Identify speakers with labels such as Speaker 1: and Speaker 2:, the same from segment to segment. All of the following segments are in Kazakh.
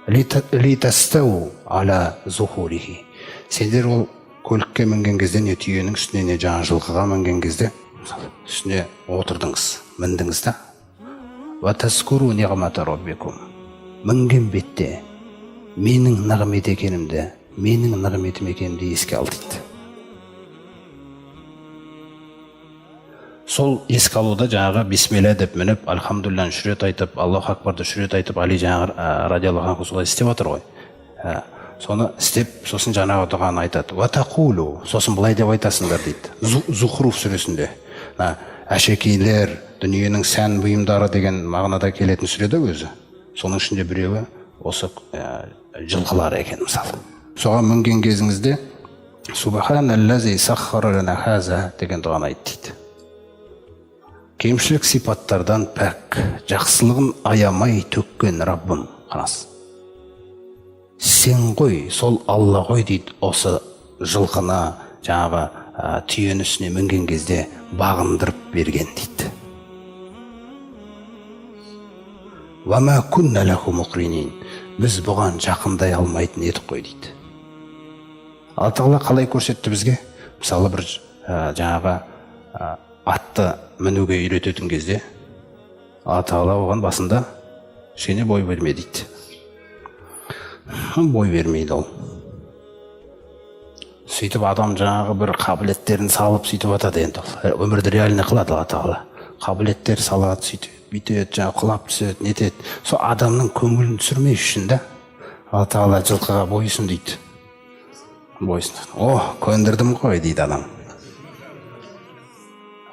Speaker 1: Литастау аля зухурихи. Сендер ол көлікке мінген кезде, не түйенің үстіне, не жаңа жылқыға мінген кезде, мысалы, үстіне отырдыңыз, міндіңіз да. Уа таскуру ниғмата роббикум. Мінген бетте менің нығмет екенімді, менің нығметім екенімді еске ал дейді. Сол еске алуда жаңағы бисмилля деп мініп, альхамдулилланы үш рет айтып, Аллаху акбарды үш рет айтып, Али жаңағы радиаллаху анху солай істеп жатыр ғой. Соны істеп, сосын жаңағы дұғаны айтады. Уа тақулу, сосын былай деп айтасыңдар дейді. Зухруф сүресінде. Мына әшекейлер, дүниенің сән бұйымдары деген мағынада келетін сүре де өзі. Соның ішінде біреуі осы жылқылар екен мысалы. Соған мінген кезіңізде Субханаллази саххара лана хаза деген дұғаны айт дейді. Кемшілік сипаттардан пәк, жақсылығын аямай төккен Раббым, қарас. Сен ғой, сол Алла ғой дейді, осы жылқыны жаңағы түйенің үстіне мінген кезде бағындырып берген дейді. Уа ма кунна лаху муқринин. Біз бұған жақындай алмайтын едік қой дейді. Алла тағала қалай көрсетті бізге? Мысалы, бір жаңағы атты мінуге үйрететін кезде Алла тағала оған басында кішкене бой берме дейді. Бой бермейді ол. Сөйтіп адам жаңағы бір қабілеттерін салып сөйтіп атады енді ол. Өмірді реально қылады Алла тағала. Қабілеттер салады, сөйтіп бүйтеді, жаңағы құлап түседі, нетеді. Сол адамның көңілін түсірмес үшін да Алла тағала жылқыға бойсын дейді. Бойсын. О, көндірдім ғой дейді адам.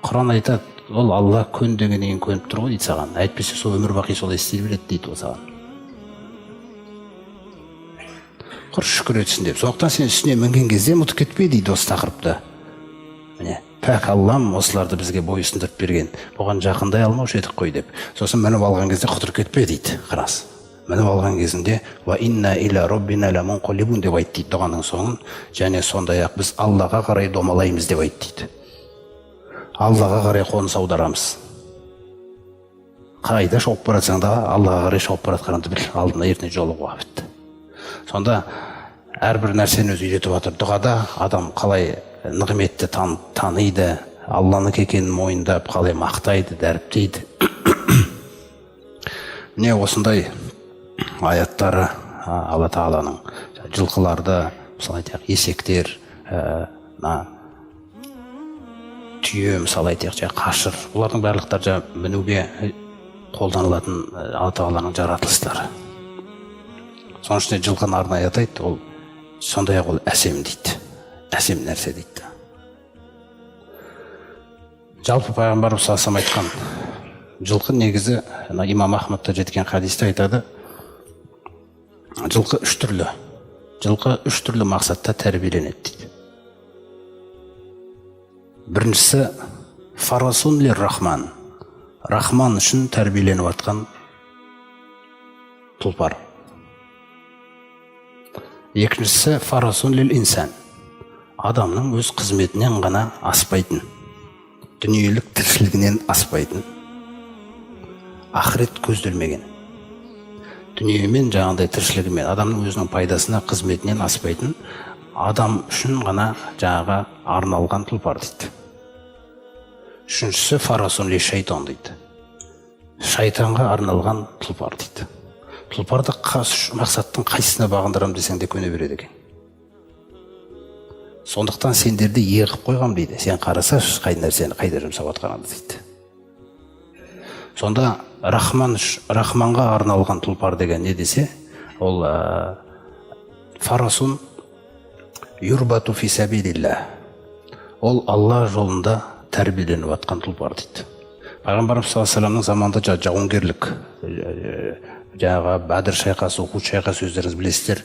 Speaker 1: Құран айтады, ол Алла көн дегеннен кейін көніп тұр ғой дейді саған. Әйтпесе сол өмір бақи солай істей береді дейді ол саған. Құр шүкір етсін деп. Сондықтан сен үстіне мінген кезде ұмытып кетпе дейді осы тақырыпты. Міне, пәк Аллам осыларды бізге бойұсындырып берген. Бұған жақындай алмаушы едік қой деп. Сосын мініп алған кезде құтырып кетпе дейді. Қарас. Мініп алған кезінде уа инна иля роббина ламунқалибун деп айт дейді дұғаның соңын. Және сондай-ақ біз Аллаға қарай домалаймыз деп айт дейді. Аллаға қарай қоныс аударамыз. Қайда шауып бара жатсаң да Аллаға қарай шауып бара жатқаныңды біл, алдына ертең жолығуға бітті. Сонда әрбір нәрсені өзі үйретіп жатыр. Дұғада адам қалай нығметті таниды, Алланікі екенін мойындап, қалай мақтайды, дәріптейді. Міне осындай аяттары Алла тағаланың жылқыларды, мысалы айтайық, есектер, мына түйе, мысалы айтайық, жаңа қашыр, бұлардың барлықтары жаңа мінуге қолданылатын Алла тағаланың жаратылыстары. Соның ішінде жылқыны арнайы атайды, ол сондай-ақ ол әсем дейді, әсем нәрсе дейді. Жалпы пайғамбарымыз саллаллаху алейхи вассалам айтқан жылқы негізі, ана имам Ахмадта жеткен хадисте айтады, жылқы үш түрлі, жылқы үш түрлі мақсатта тәрбиеленеді дейді. Біріншісі фарасун лир рахман, рахман үшін тәрбиеленіп жатқан тұлпар. Екіншісі фарасун лил инсан, адамның өз қызметінен ғана аспайтын, дүниелік тіршілігінен аспайтын, ақырет көзделмеген, дүниемен жаңағыдай тіршілігімен адамның өзінің пайдасына қызметінен аспайтын адам үшін ғана жаңағы арналған тұлпар дейді. Үшіншісі фарасун ли шайтан дейді, шайтанға арналған тұлпар дейді. Тұлпарды мақсаттың қайсысына бағындырам десең де көне береді екен. Сондықтан сендерді ие қылып қойғам дейді. Сен қарасашы қай нәрсені қайда жұмсап жатқаныңды дейді. Сонда Рахманға арналған тұлпар деген не десе, ол фарасун юрбату фи сабилилlah, ол Алла жолында тәрбиеленіп жатқан тұлпар дейді. Пайғамбарымыз саллаллаху алейхи вассаламның заманында жауынгерлік, жаңағы Бәдір шайқасы, Ухуд шайқасы, өздеріңіз білесіздер,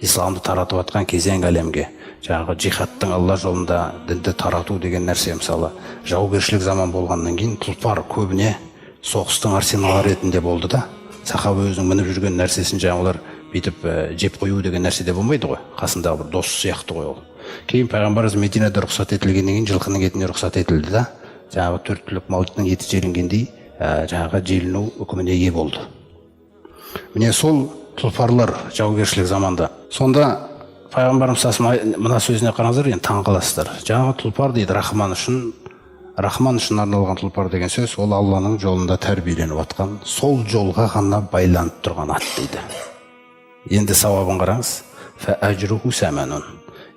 Speaker 1: исламды таратып жатқан кезең әлемге, жаңағы джихадтың Алла жолында дінді тарату деген нәрсе, мысалы, жаугершілік заман болғаннан кейін тұлпар көбіне соғыстың арсеналы ретінде болды да. Сахаба өзінің мініп жүрген нәрсесін жаңа олар бүйтіп жеп қою деген нәрсе де болмайды ғой, қасындағы бір дос сияқты ғой ол. Кейін пайғамбарымыз Мединада рұқсат етілгеннен кейін жылқының етіне рұқсат етілді да, жаңағы төрт түлік малдың еті желінгендей, жаңағы желіну үкіміне ие болды. Міне сол Тұлпарлар жаугершілік заманда. Сонда пайғамбарымыз саллаллаху мына сөзіне қараңыздар, енді таң қаласыздар. Жаңағы тұлпар дейді, Рахман үшін, Рахман үшін арналған тұлпар деген сөз, ол Алланың жолында тәрбиеленіп жатқан, сол жолға ғана байланып тұрған ат дейді. Енді сауабын қараңыз. Фә әжруху сәмәнун.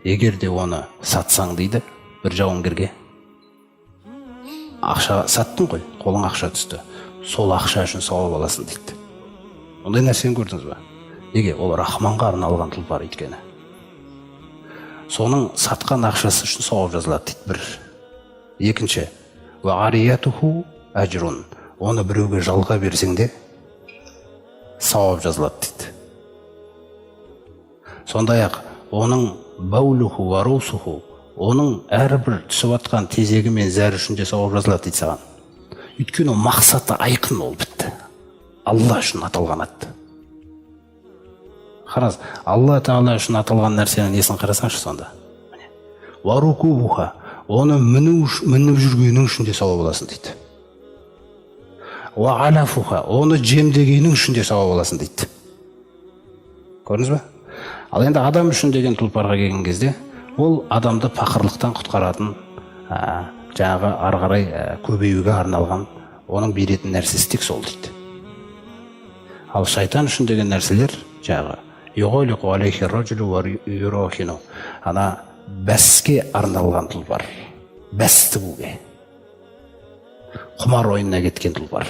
Speaker 1: Егер де оны сатсаң дейді, бір жауынгерге ақша саттың ғой, қолыңа ақша түсті, сол ақша үшін сауап аласың дейді. Ондай нәрсені көрдіңіз ба? Неге? Ол Рахманға арналған тұлпар, өйткені соның сатқан ақшасы үшін сауап жазылады дейді. Бір. Екінші, уа әжрун. Оны біреуге жалға берсең де сауап жазылады дейді. Сондай ақ оның баулуху уа русуху, оның әрбір түсіп жатқан тезегі мен зәрі үшін де сауап жазылады дейді саған. Өйткені мақсаты айқын, ол бітті, Алла үшін аталған ат. Қараңыз, Алла Тағала үшін аталған нәрсенің несін қарасаңшы сонда. Міне. Уа, оны міну, мініп жүргенің үшін де сауап аласың дейді. Уа алафуха, оны жемдегенің үшін де сауап аласың дейді. Көрдіңіз ба? Ал енді адам үшін деген тұлпарға келген кезде, ол адамды пақырлықтан құтқаратын, жаңағы ары қарай көбеюге арналған, оның беретін нәрсесі тек сол дейді. Ал шайтан үшін деген нәрселер жаңағы, ана бәске арналған тұлпар, бәс тігуге, құмар ойынына кеткен тұлпар.